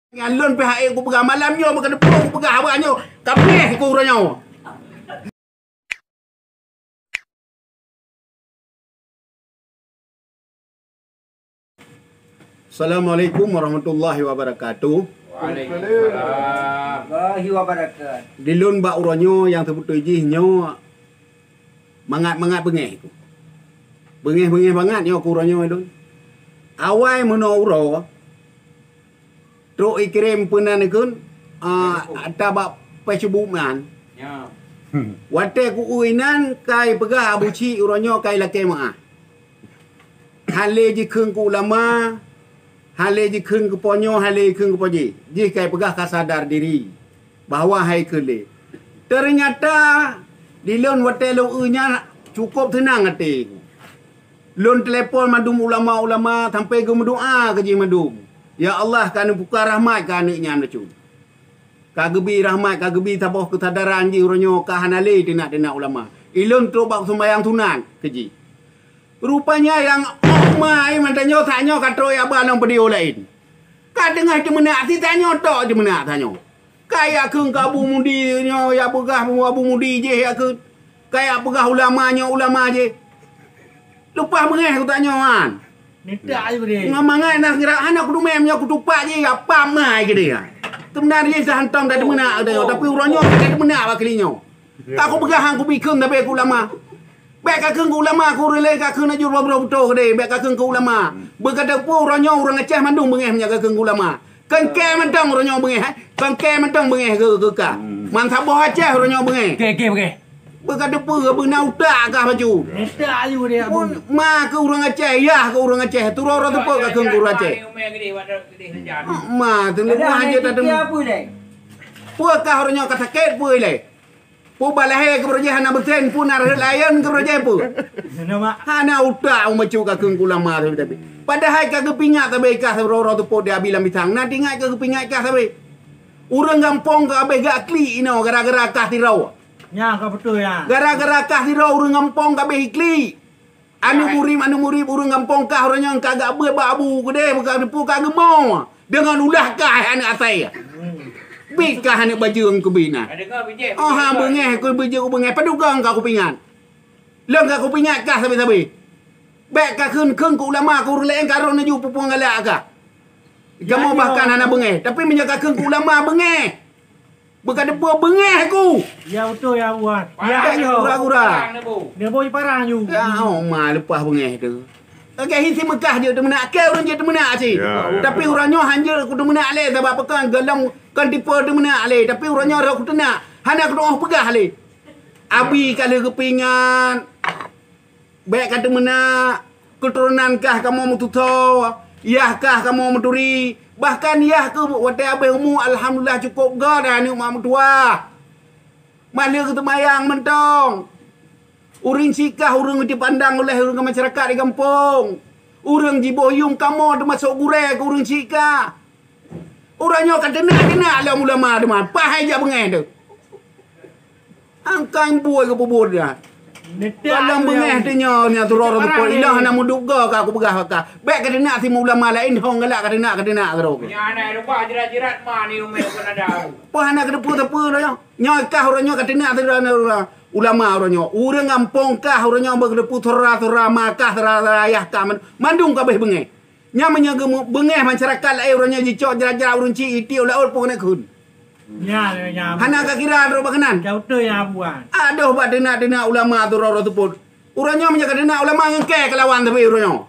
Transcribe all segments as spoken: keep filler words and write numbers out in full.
Nyan lôn pih hase kupeugah, malam nyoe beukeudeuh kupeugah haba nyoe, ka abéh ku uroe nyoe. Assalamualaikum warahmatullahi wabarakatuh. Waalaikumsalam. Warahmatullahi wabarakatuh. Di lôn bak uroe nyoe nyang teubeutôi jih nyoe mangat-mangat beungéh ku. Beungéh-beungéh bangat nyoe ku uroe nyoe lôn. Awai meunoe uroe trok ikirém peunan ikun, ah, ata bak Facebook nan. Ya. Watée ku inan kai peugah Abu Cik uroe nyoe kai lakée meuah. Hale jikheun keu ulama, hale jikheun keu ponyoe, hale jikheun keu pojéh. Jih kai peugah ka sadar diri bahwa hai keu lé. Ternyata di lôn watée lôn eu nyan cukop teunang até. Lôn telepon mandum ulama-ulama sampai geumeudoa keu jih mandum. Ya Allah, ka neubuka rahmat keu aneuëk nyan bacut. Ka geubi rahmat, ka geubi saboh keusadaran jih uroe nyoe ka hana lé teunak-teunak ulama. Ilôn trok bak sumbayang sunat keu jih. Rupanya nyang ôk mai mantong nyoe tanyoe ka trok jak ba lam video laén. Ka teungoh teumeunak si tanyoe tok teumeunak tanyoe. Ka jak kheun keu Abu Mudi nyoe jak peugah Abu Mudi jih jak kheun. Ka jak peugah ulama nyoe ulama jih. Leupah beungéh ku tanyoe han. Netak ayu deh. Ngon mangat na kira hana kudume meunyoe kutupak jih ya pam mai keudeh. Teumeunan jih sahantong dah teumeunak keudeh, tapi uroe nyoe ka teumeunak bak kali nyoe. Ka kupeugah han kubikheun sabe keu ulama. Bék ka kheun keu ulama ku ureuëng lé ka kheun aju droe-droe beutôi keudeh, bék ka kheun keu ulama. Beuka teupeu uroe nyoe ureuëng Aceh mandum beungéh meunyoe ka kheun keu ulama. Kengke mantong uroe nyoe beungéh, eh. Kengke mantong beungéh keu keu ka. Man saboh Aceh uroe nyoe beungéh. Oke oke oke. Beuka teupeu beuna utak kah baju. Netak ayu deh abu. Pun ma keu ureuëng Aceh, yah keu ureuëng Aceh. Turun rot teupeu ka kheun keu ureuëng Aceh. Ma teuneuk buah je tatem. Apa deh? Peue kah uroe nyoe ka sakét peue ilée? Peue balahé keu beureuja hana beusen pun na rhët layeuen keu beureuja peue? Nama Hana utak umacu ka kheun keu ulama tapi. Padahai ka geupingat sabe kah sabroe-roe teupot di abi lam bisang. Na tingat ka geupingat kah sabe. Ureuëng gampông ka abéh gak klik inoe gara-gara kah sidroe. Nya ka betul ya. Gara-gara kah sidroe ureuëng gampông ka abéh iklik. Aneuk murit, aneuk murit ureuëng gampông kah uroe nyoe ka gak beuet bak abu keudeh beuka teupeu ka geumo. Deungon ulah kah aneuk asai. Bit kah aneuk bajeueng keubiet na. Oh ha beungéh ku bajeueng beungéh padugong ka kupingat. Lôn ka kupingat kah sabe-sabe. Bék ka kheun-kheun keu ulama keu ureuëng laén ka rhot neujue peue-peue galak kah. Kamoe bahkan hana beungéh, tapi meunyoe ka kheun keu ulama beungéh. Beuka teupeu beungéh ku. Ya betul ya buat. Ya Bék ayo. Gura-gura. Dia boy parang ju. Ya, oh, ma leupah beungéh tu. Oke, hisi Mekah je teumeunak. Ke ureuëng je teumeunak cit. Ya, ya. Tapi uroe nyoe hanjeuet ku teumeunak lé sabab peue kan golom kon tipe teumeunak lé. Tapi uroe nyoe rot ku teunak. Hana ku tuoh peugah lé. Abi ka lheueh geupeuingat. Bék ka teumeunak. Keuturonan kah kamoe meututoe. Yah kah kamoe meuturi. Bahkan yah keuh watée abéh umu alhamdulillah cukop göt aneuk mak meutuwah. Mah lheueh geuteumayang mantong. Ureuëng syiek kah ureuëng dipandang oleh ureuëng masyarakat di gampông. Ureuëng jiboh yuem kamoe teumasok gurée keu ureuëng syiek kah. Uroe nyoe ka teunak-teunak lom ulama teuma. Pah hai jak beungéh tu. Angkang buet keu peubuet dah. Dalam beungéh tu nyoe nya turun orang teupeue ilah hana meuduga ka aku peugah ka. Bék ka teunak timu ulama laén hong galak ka teunak ka teunak keudroe. Nya anak rupa jirat-jirat ma ni umai pun ada. Pah hana keudeupeue-teupeue dah nyoe. Nyoe kah uroe nyoe ka teunak teurak ulama uroe nyoe. Ureuëng gampông kah uroe nyoe beukeudeupeue thora-thora ma kah thora-thora ayah kah man- mandum ka béh beungéh. Nyan meunyoe geumu- beungéh masyarakat laén uroe nyoe jicok jrat-jrat ureuëng cit itiek u laôt pun keuneuk kheun. Ya ya. Hana ka kira droe bak keunan. Jauh tu ya buat. Adoh bak teunak-teunak ulama tu rot-rot teupot. Uroe nyoe meunyoe ka teunak ulama ngeungke keu lawan tapi uroe nyoe.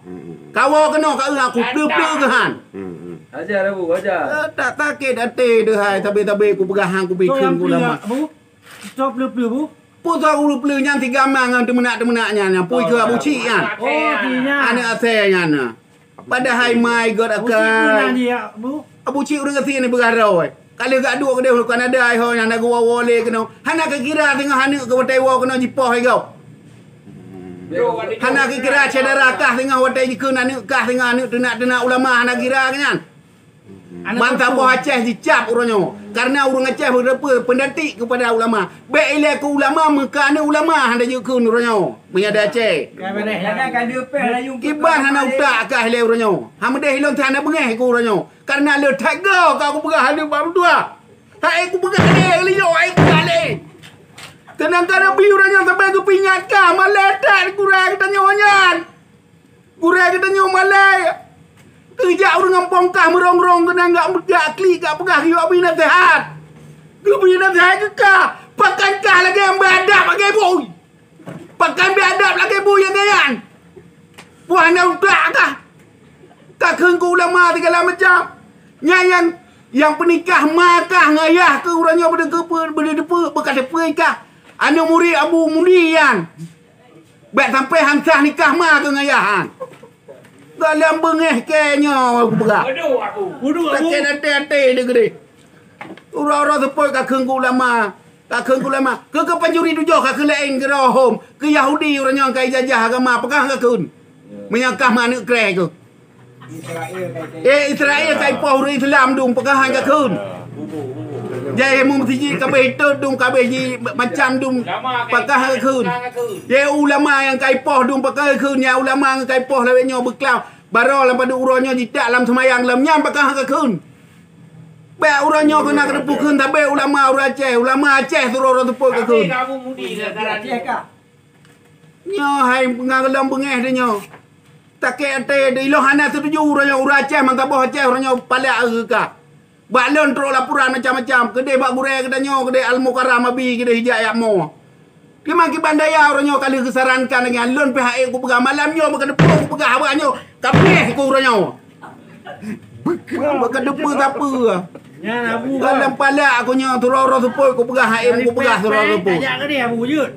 Kawoe keunoe ka eu aku pleu-pleu geuhan. Ajar Abu, ajar. Eh, tak sakét até deuhai tabe-tabe ku peugah hang ku bikheun ku ulama. Abu. Stop lu lu bu. Pun sa ulu pleu nyan tiga mang ngon teumeunak-teumeunak nyan, nyan pui keu Abu Cik nyan. Oh, di nya. Aneuk asai nyan. Padahai mai göt Usi pun akai. Dia bu. Abu Cik ureuëng asai ni peugah droe. Ka lheueh gak duek keudeh u Kanada ai ho nyan na geuwoe-woe lé keunoe. Hana keu kira teungoh aneuk keu watée woe keunoe jipoh ai gob. Hana keu kira syedara kah teungoh watée jikheun aneuk kah teungoh aneuk teunak-teunak ulama hana kira keu nyan. Ban saboh Aceh jicab uroe nyoe. Karena ureuëng Aceh beureupeue peundatik keupada ulama. Bék ilée keu ulama, meuka aneuëk ulama hana jeuet kheun uroe nyoe. Meunyoe di Aceh. Kiban hana utak kah ilée uroe nyoe. Hameudeh ilôn hana beungéh keu uroe nyoe. Karena le that go ka kupeugah hana bak meutuah. Hai kupeugah lé, liyo hai kupeugah lé. Keunong ka neubi uroe nyoe sabai geupeuingat kah, malée that gurée geutanyoe nyan. Gurée geutanyoe malée. Keujak ureuëng gampông kah meurong-rong keunan gak meugak klik gak peugah geuyue abi naseuhat. Geubri naseuhat keu kah, pakon kah lagée nyang beuadab lagée bui. Pakon beuadab lagée bui nyang geuyan. Buah na utak kah. Ka kheun keu ulama sigala macam. Nyan nyang, nyang peunikah ma kah ngon ayah keu uroe nyoe beudeukeue, beudeukeue, beukateupeue kah. Aneuëk murit Abu Mudi nyan. Bék sampai han sah nikah ma keu ngon ayah han. Gohlom beungéh kée nyoe kupeugah. Sakét até-até deuh keudeh. Uroe-uroe seupôt ka kheun keu ulama. Ka kheun keu ulama. Keu, keu pancuri tujoh ka kheun laén keu roh hom. Keu Yahudi uroe nyoe ka ijajah agama. Peugah ka kheun. Meunyoe kah ma aneuëk krée keuh. Eh, Israel ka ipoh ureuëng Islam dum, peugah han ka kheun. Jai meuseujid ka abéh itot dum, ka abéh ji macam dum, peugah han ka kheun. Jai ulama nyang ka ipoh dum, peugah han ka kheun. Nyang ulama nyang ka ipoh lawét nyoe beuklam. Baroe lam padub uroe nyoe jitak lam seumayang lam nyan, peugah han ka kheun. Bék uroe nyoe keunan ka teupeu kheun, tapi ulama ureuëng Aceh, ulama Aceh suroh uroe seupôt ka kheun. Nyoe hai ngon lom beungéh deh nyoe. Sakét até deh, ilôn hana setuju uroe nyoe, ureuëng Aceh, meusaboh Aceh uroe nyoe palak keu kah. Bak lôn trok laporan macam-macam, keudeh bak gurée geutanyoe, keudeh Al-Mukarram Abi, keudeh ijak yak mo. Teuma kiban daya uroe nyoe ka lheueh geusarankan lagée nyan, lôn pih hase kupeugah malam nyoe, beuka teupeu kupeugah haba nyoe, ka abéh keu uroe nyoe. Beuka teupeu sapeue. Nyan Abu. Dalam palak aku nyoe, suroh-suroh seupôt kupeugah, hase kupeugah suroh-suroh seupôt. Tajak keudeh Abu jeuet.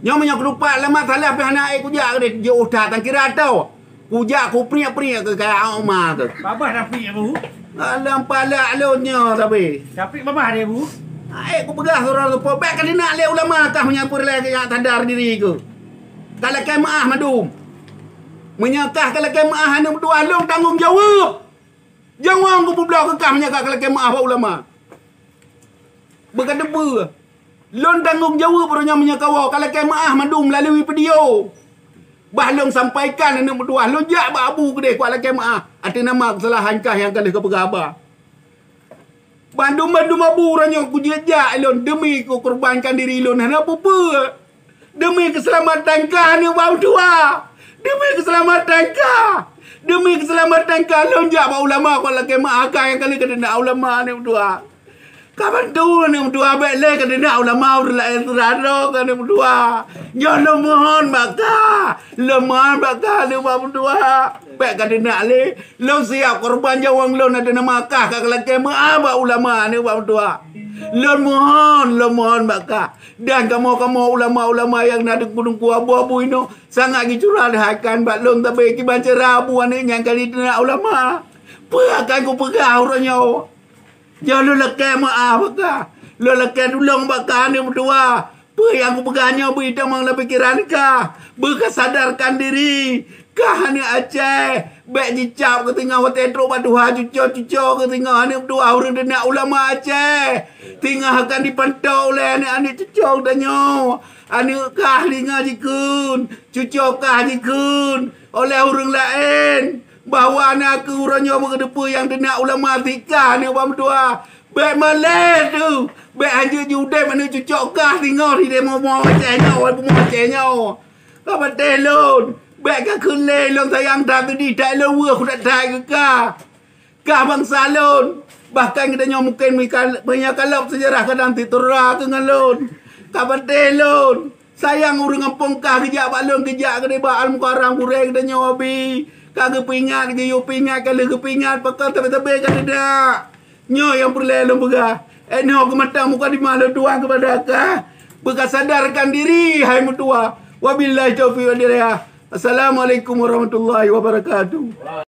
Nyoe meunyoe keudupat lama salah pih hana hase kujak keudeh, jeuet ustaz, tan kira tau. Kujak kupriek-priek keu kaya Oma tu. Babah tapi Abu. Dalam palak lôn nyoe tapi. Tapi babah dia Abu. Hase kupeugah suroh-suroh seupôt, bék ka dinak lé ulama kah meunyoe peureulée keu nyang sadar diri keuh. Ka lakée meuáh mandum. Meunyoe kah ka lakée meuáh aneuëk meutuah lôn tanggong jaweueb. Nyawöng kupeubloe keu kah meunyoe ka lakée meuáh bak ulama. Beuka teupeu. Lôn tanggong jaweueb uroe nyoe meunyoe kawoe ka lakée meuáh mandum meulalu video. Bah lôn sampaikan aneuëk meutuah, lôn jak bak Abu keudeh kuat lakée meuáh. Ateueh nama keusalahan kah nyang ka lheueh kapeugah haba. Bandum-bandum Abu uroe nyoe kujeuet jak lôn deumi kukeurbankan diri lôn hana peue-peue. Deumi keuseulamatan kah aneuëk bak meutuah. Deumi keuseulamatan kah. Deumi keuseulamatan kah lôn jak bak ulama kon lakée meuáh kah nyang ka lheueh kateunak ulama aneuëk meutuah. Ka bantu aneuëk meutuah bék lé kateunak ulama ureuëng laén seuradoe keu aneuëk meutuah. Nyoe lôn mohon bak kah. Lôn mohon bak kah aneuëk bak meutuah. Bék kateunak lé. Lôn siap korban nyawöng lôn ateueh nama kah ka lakée meuáh bak ulama aneuëk bak meutuah. Lôn mohon, lôn mohon bak kah. Dan kamoe-kamoe ulama-ulama nyang na teungku-teungku abu-abu inoe sangat jicurah lé hai kan bak lôn sabe kiban cara abu aneuëk nyang ka jiteunak ulama. Peue akan kupeugah uroe nyoe? Nyoe lôn lakée meuáh bak kah. Lôn lakée tulông bak kah aneuëk meutuah. Peue nyang kupeugah nyoe beuitamong lam pikeran kah. Beuka sadarkan diri. Kah aneuëk Aceh, bék jicab keu singoh watée trok bak tuha cuco-cuco keu singoh aneuëk meutuah ureuëng teunak ulama Aceh. Singoh akan dipantok ulée aneuëk-aneuëk cuco geutanyoe. Aneuëk kah linga jikheun, cuco kah jikheun oleh ureuëng laén bahwa na keuh uroe nyoe beukeudeupeue nyang teunak ulama sikah aneuëk bak meutuah. Bék malée teuh, bék hanjeuet jiudeb aneuëk cuco kah singoh di demo mo Aceh nyoe, bumoe Aceh nyoe. Ka patéh lôn, bék kakheun lé lôn sayang that seudeh that lôn weueh kudat that keu kah. Kah bansa lôn, bahkan geutanyoe mungken meuka-, meunyoe kalab seujarah kadang situra keu ngon lôn. Ka patéh lôn, sayang ureuëng gampông kah geujak bak lôn, geujak keudeh bak Al-Mukarram gurée geutanyoe Abi. Ka geupeuingat, geuyue peuingat, ka lheueh geupeuingat, pakon sabe-sabe ka teudak. Nyoe nyang peureulée lôn peugah. Inoe keu mata mukadimah lôn tuan keupada kah. Beuka sadarkan diri, hai meutuah. Wabillahi taufiq wal hidayah. Assalamualaikum warahmatullahi wabarakatuh.